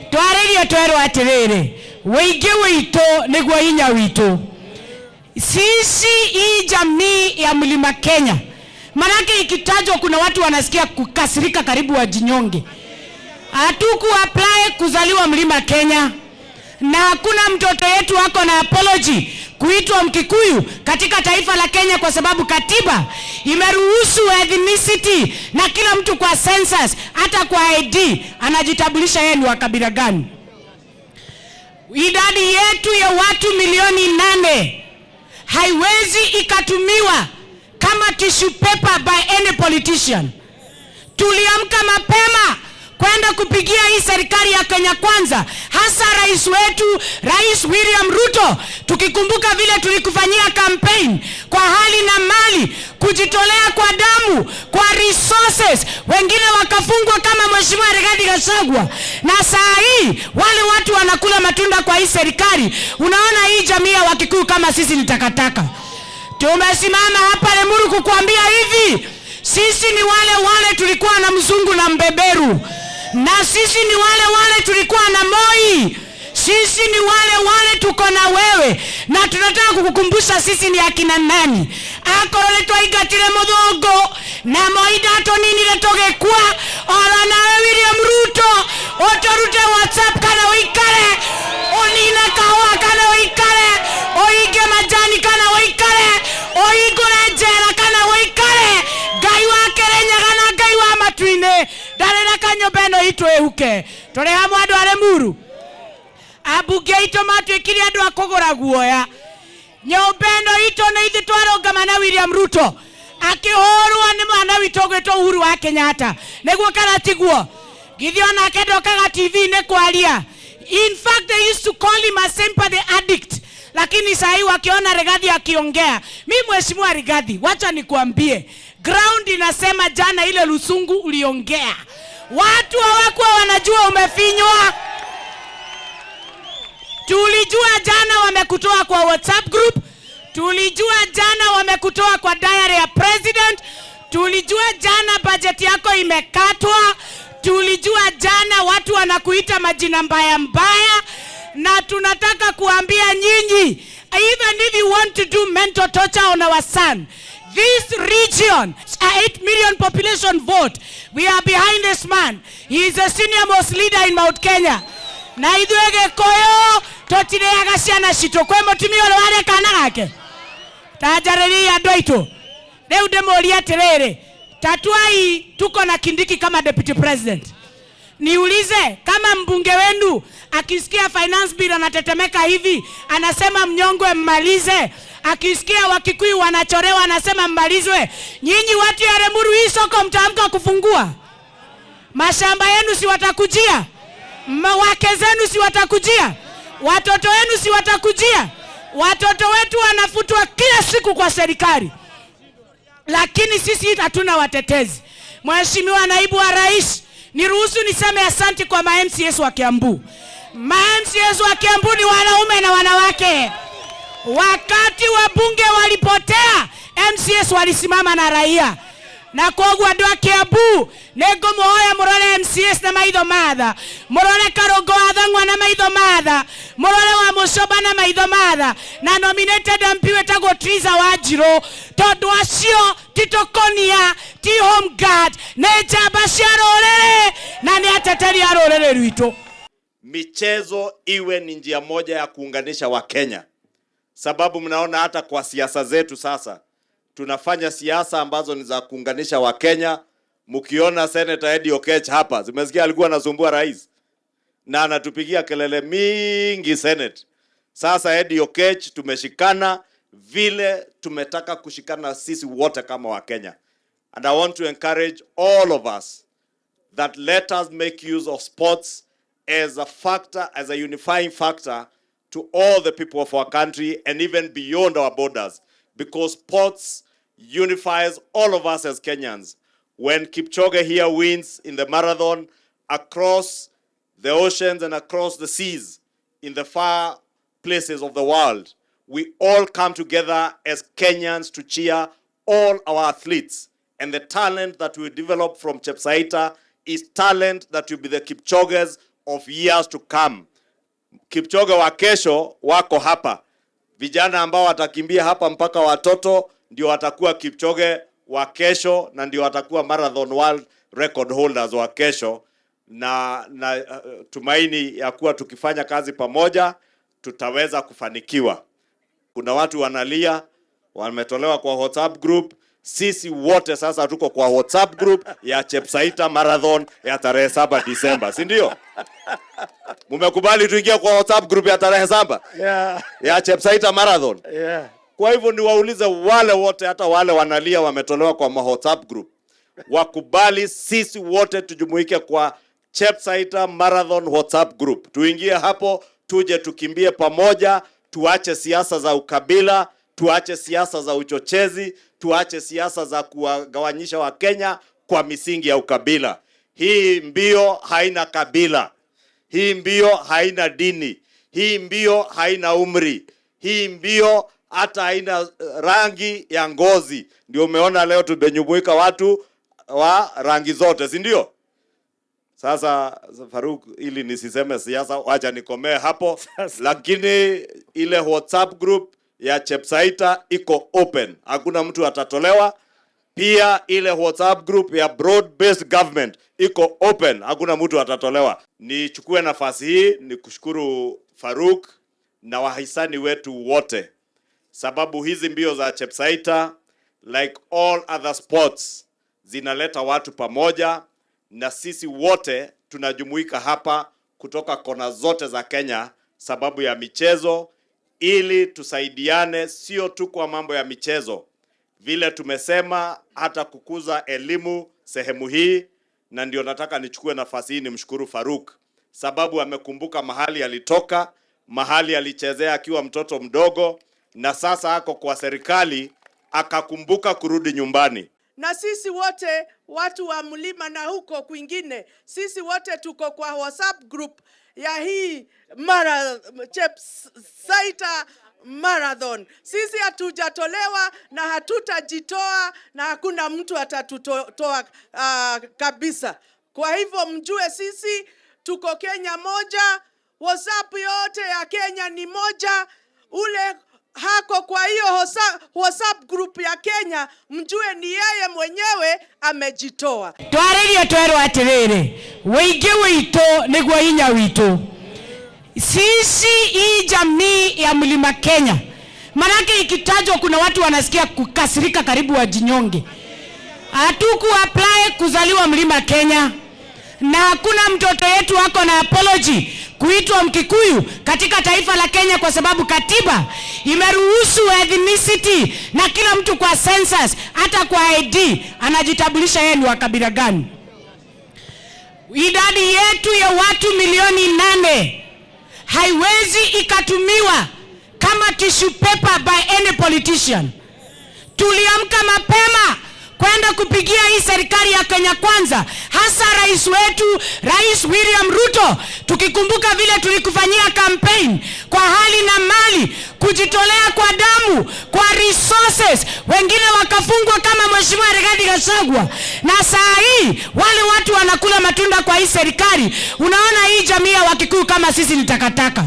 Twarĩrio twerwo atĩrĩrĩ, wĩingĩ witũ nĩguo hinya witũ. Sisi hii jamii ya Mlima Kenya, manake ikitajwa kuna watu wanasikia kukasirika karibu wajinyonge. Hatuku apply kuzaliwa Mlima Kenya, na hakuna mtoto yetu ako na apology kuitwa Mkikuyu katika taifa la Kenya, kwa sababu katiba imeruhusu ethnicity na kila mtu kwa census, hata kwa ID anajitambulisha yeye ni wa kabila gani. Idadi yetu ya watu milioni 8 haiwezi ikatumiwa kama tissue paper by any politician. Tuliamka mapema kwenda kupigia hii serikali ya Kenya Kwanza, hasa rais wetu, Rais William Ruto, tukikumbuka vile tulikufanyia campaign kwa hali na mali, kujitolea kwa damu, kwa resources, wengine wakafungwa kama Mheshimiwa Rigathi Gachagua, na saa hii wale watu wanakula matunda kwa hii serikali. Unaona hii jamii ya Wakikuyu kama sisi ni takataka. Tumesimama hapa Limuru kukuambia hivi, sisi ni wale wale tulikuwa na mzungu na mbeberu, na sisi ni wale wale tulikuwa na Moi. Sisi ni wale wale tuko na wewe, na tunataka kukukumbusha sisi ni akina nani. Akorwo nĩ twaingatire mũthũngũ na Moi ndatũninire tũgĩkua, oro nawe William Ruto ũtũrute WhatsApp kana ũikare ũnine kahũa kana ũikare ũhinge majani kana ũikare ũhingũre njera kana ũikare. Ngai wa Kĩrĩnyaga na Ngai wa matu-inĩ ndarĩ na kanyũmba ĩno itũ ĩhuke. Tũrĩ hamwe andũ a Limuru. Ambunge aitũ matuĩkire andũ a kũgũra guoya. Nyũmba ĩno itũ nĩ ithuĩ twarũngama na William Ruto akĩhũrwo nĩ mwana witũ ũgwĩtwo Uhuru wa Kenyatta, nĩguo kana tiguo? Githĩ onake ndokaga TV-inĩ kwaria? In fact, they used to call him a sympathy addict, lakini saa hii wakiona Rigathi akiongea, mi Mheshimiwa Rigathi, wacha nikuambie, ground inasema jana ile lusungu uliongea, watu hawakuwa wanajua umefinywa. Tulijua jana wamekutoa kwa WhatsApp group, tulijua jana wamekutoa kwa diary ya president, tulijua jana budget yako imekatwa, tulijua jana watu wanakuita majina mbaya mbaya, na tunataka kuambia nyinyi, even if you want to do mental torture on our son, this region, a 8 million population vote, we are behind this man. He is the senior most leader in Mount Kenya. Na ithuĩ Gĩkũyũ tũtirĩaga ciana citũ. Kwĩ mũtumia ũrĩa warĩa kana gake? Ta njarĩriai andũ aitũ. Rĩu ndĩmũrie atĩrĩrĩ, tatuai tuko na Kindiki kama deputy president. Niulize, kama mbunge wenu akisikia finance bill anatetemeka hivi, anasema mnyongwe mmalize. Akisikia Wakikuyu wanachorewa anasema mmalizwe. Nyinyi watu ya Limuru, hii soko mtaamka kufungua? Mashamba yenu si watakujia? Wake zenu si watakujia? Watoto wenu si watakujia? Watoto wetu wanafutwa kila siku kwa serikali, lakini sisi hatuna watetezi. Mheshimiwa Naibu wa Rais, niruhusu niseme asante kwa ma MCAs wa Kiambu. Ma MCAs wa Kiambu ni wanaume na wanawake. Wakati wabunge walipotea, MCAs walisimama na raia, na koguo andũ a Kiambu nĩ ngũmũhoya mũrore MCAs na maitho matha, mũrore Karũngũ wa Thang'wa na maitho matha, mũrore wa Mũcomba na maitho matha, na nominated MP wĩtagwo Triza Wanjirũ, tondũ acio ti tũkonia, ti home guard, nĩ njamba cia rũrĩrĩ na nĩ ateteri a rũrĩrĩ rwitũ. Michezo iwe ni njia moja ya kuunganisha Wakenya, sababu mnaona hata kwa siasa zetu sasa tunafanya siasa ambazo ni za kuunganisha Wakenya. Mkiona Senator Eddie Oketch hapa, zimesikia alikuwa anasumbua rais na anatupigia kelele mingi Senate. Sasa Eddie Oketch tumeshikana vile tumetaka kushikana sisi wote kama Wakenya. And I want to encourage all of us that let us make use of sports as a factor, as a unifying factor to all the people of our country and even beyond our borders, because sports unifies all of us as Kenyans. When Kipchoge here wins in the marathon across the oceans and across the seas in the far places of the world, we all come together as Kenyans to cheer all our athletes. And the talent that we develop from Chepsaita is talent that will be the Kipchoges of years to come. Kipchoge wa kesho wako hapa, vijana ambao watakimbia hapa mpaka watoto ndio watakuwa Kipchoge wa kesho na ndio watakuwa marathon world record holders wa kesho, na tumaini ya kuwa tukifanya kazi pamoja tutaweza kufanikiwa. Kuna watu wanalia, wametolewa kwa WhatsApp group. Sisi wote sasa tuko kwa WhatsApp group ya Chepsaita Marathon ya tarehe 7 Disemba, si ndio? Mumekubali tuingie kwa WhatsApp group ya tarehe 7 Yeah, ya Chepsaita Marathon? Yeah. Kwa hivyo niwaulize wale wote, hata wale wanalia wametolewa kwa ma WhatsApp group, wakubali sisi wote tujumuike kwa Chepsaita Marathon WhatsApp group. Tuingie hapo, tuje tukimbie pamoja, tuache siasa za ukabila, tuache siasa za uchochezi, tuache siasa za kuwagawanyisha Wakenya kwa misingi ya ukabila. Hii mbio haina kabila. Hii mbio haina dini, hii mbio haina umri, hii mbio hata haina rangi ya ngozi. Ndio umeona leo tumejumuika watu wa rangi zote, si ndio? Sasa Faruk, ili nisiseme siasa, wacha nikomee hapo, lakini ile WhatsApp group ya Chepsaita iko open, hakuna mtu atatolewa. Pia ile WhatsApp group ya broad based government iko open, hakuna mtu atatolewa. Nichukue nafasi hii nikushukuru Faruk na wahisani wetu wote, sababu hizi mbio za Chepsaita, like all other sports, zinaleta watu pamoja, na sisi wote tunajumuika hapa kutoka kona zote za Kenya sababu ya michezo, ili tusaidiane, sio tu kwa mambo ya michezo, vile tumesema, hata kukuza elimu sehemu hii, na ndio nataka nichukue nafasi hii nimshukuru Faruk sababu amekumbuka mahali alitoka, mahali alichezea akiwa mtoto mdogo, na sasa ako kwa serikali akakumbuka kurudi nyumbani. Na sisi wote watu wa mlima na huko kwingine, sisi wote tuko kwa WhatsApp group ya hii mara Chepsaita Marathon. Sisi hatujatolewa na hatutajitoa na hakuna mtu atatutoa kabisa. Kwa hivyo mjue sisi tuko Kenya moja, WhatsApp yote ya Kenya ni moja. Ule hako kwa hiyo WhatsApp group ya Kenya, mjue ni yeye mwenyewe amejitoa. Twarĩrio twerwo atĩrĩrĩ, wĩingĩ witũ nĩguo hinya witũ. Sisi hii jamii ya Mlima Kenya, manake ikitajwa kuna watu wanasikia kukasirika karibu wajinyonge. Hatuku apply kuzaliwa Mlima Kenya, na hakuna mtoto yetu ako na apology kuitwa Mkikuyu katika taifa la Kenya, kwa sababu katiba imeruhusu ethnicity na kila mtu kwa census, hata kwa ID anajitambulisha yeye ni wa kabila gani. Idadi yetu ya watu milioni 8 haiwezi ikatumiwa kama tissue paper by any politician. Tuliamka mapema kwenda kupigia hii serikali ya Kenya Kwanza, hasa rais wetu, Rais William Ruto, tukikumbuka vile tulikufanyia campaign kwa hali na mali, kujitolea kwa damu, kwa resources, wengine wakafungwa kama Mheshimiwa Rigathi Gachagua, na saa hii wale watu wanakula matunda kwa hii serikali. Unaona hii jamii ya Wakikuyu kama sisi ni takataka.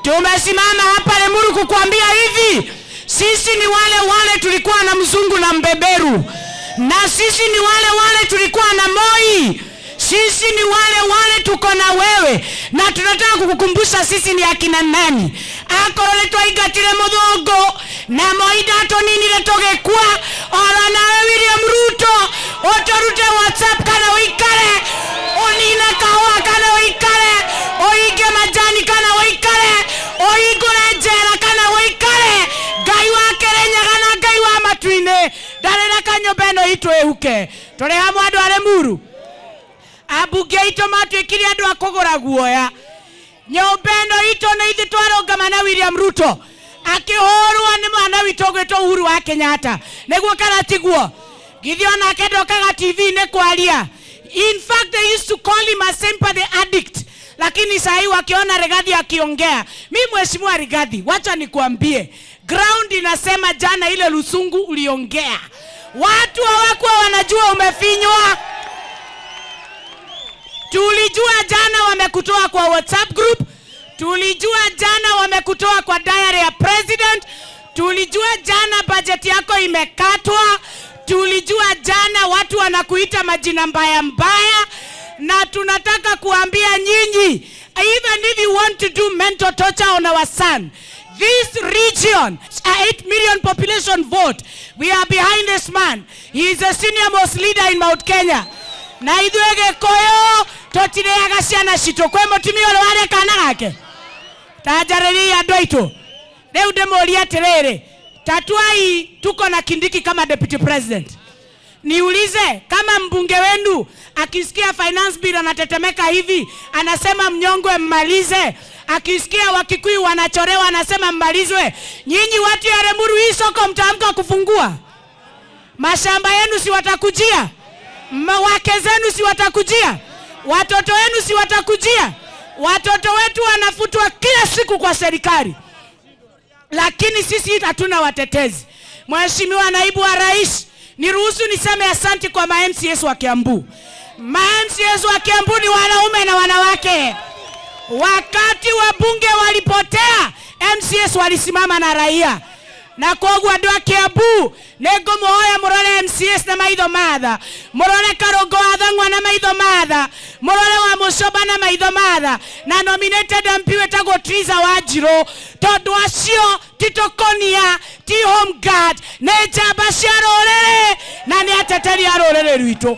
Tumesimama hapa Limuru kukuambia hivi, sisi ni wale wale tulikuwa na mzungu na mbeberu, na sisi ni wale wale tulikuwa na Moi. Sisi ni wale wale tuko na wewe, na tunataka kukukumbusha sisi ni akina nani. Akorwo nĩ twaingatire mũthũngũ na Moi ndatoninire tũgĩkua, oro nawe William Ruto ũtũrute WhatsApp kana ũikare ũnine kahũa kana ũikare ũhinge majani kana ũikare ũhingũre njera kana ũikare. Ngai wa Kĩrĩnyaga na Ngai wa matu-inĩ ndarĩ na kanyũmba ĩno itũ ĩhuke. Tũrĩ hamwe andũ a Limuru. Ambunge aitũ matuĩkire andũ a kũgũra guoya. Nyũmba ĩno itũ nĩ ithuĩ twarũngama na William Ruto akĩhũrwo nĩ mwana witũ ũgwĩtwo Uhuru wa Kenyatta, nĩguo kana tiguo? Githĩ onake ndokaga TV-inĩ kwaria? In fact, they used to call him a sympathy addict, lakini saa hii wakiona Rigathi akiongea, mi Mheshimiwa Rigathi, wacha nikuambie, ground inasema jana ile lusungu uliongea, watu hawakuwa wanajua umefinywa. Tulijua jana wamekutoa kwa WhatsApp group, tulijua jana wamekutoa kwa diary ya president, tulijua jana budget yako imekatwa, tulijua jana watu wanakuita majina mbaya mbaya, na tunataka kuambia nyinyi, even if you want to do mental torture on our son, this region, a 8 million population vote, we are behind this man. He is the senior most leader in Mount Kenya. Na ithuĩ Gĩkũyũ tũtirĩaga ciana citũ. Kwĩ mũtumia ũrĩ warĩa kana gake? Ta njarĩriai andũ aitũ. Rĩu ndĩmũrie atĩrĩrĩ, tatuai tuko na Kindiki kama deputy president. Niulize, kama mbunge wenu akisikia finance bill anatetemeka hivi, anasema mnyongwe mmalize. Akisikia Wakikuyu wanachorewa anasema mmalizwe. Nyinyi watu ya Limuru, hii soko mtaamka kufungua? Mashamba yenu si watakujia? Wake zenu si watakujia? Watoto wenu si watakujia? Watoto wetu wanafutwa kila siku kwa serikali, lakini sisi hatuna watetezi. Mheshimiwa Naibu wa Rais, niruhusu niseme asanti kwa ma MCAs wa Kiambu. Ma MCAs wa Kiambu ni wanaume na wanawake. Wakati wabunge walipotea, MCAs walisimama na raia, na koguo andũ a Kiambu, nĩngũmũhoya mũrore MCAs na maitho matha, mũrore Karũngũ wa Thang'wa na maitho matha, mũrore wa Mũcomba na maitho matha, na nominated MP wĩtagwo Triza Wanjirũ, tondũ acio ti tũkonia, ti home guard, nĩ njamba cia rũrĩrĩ na nĩ ateteri a rũrĩrĩ rwitũ.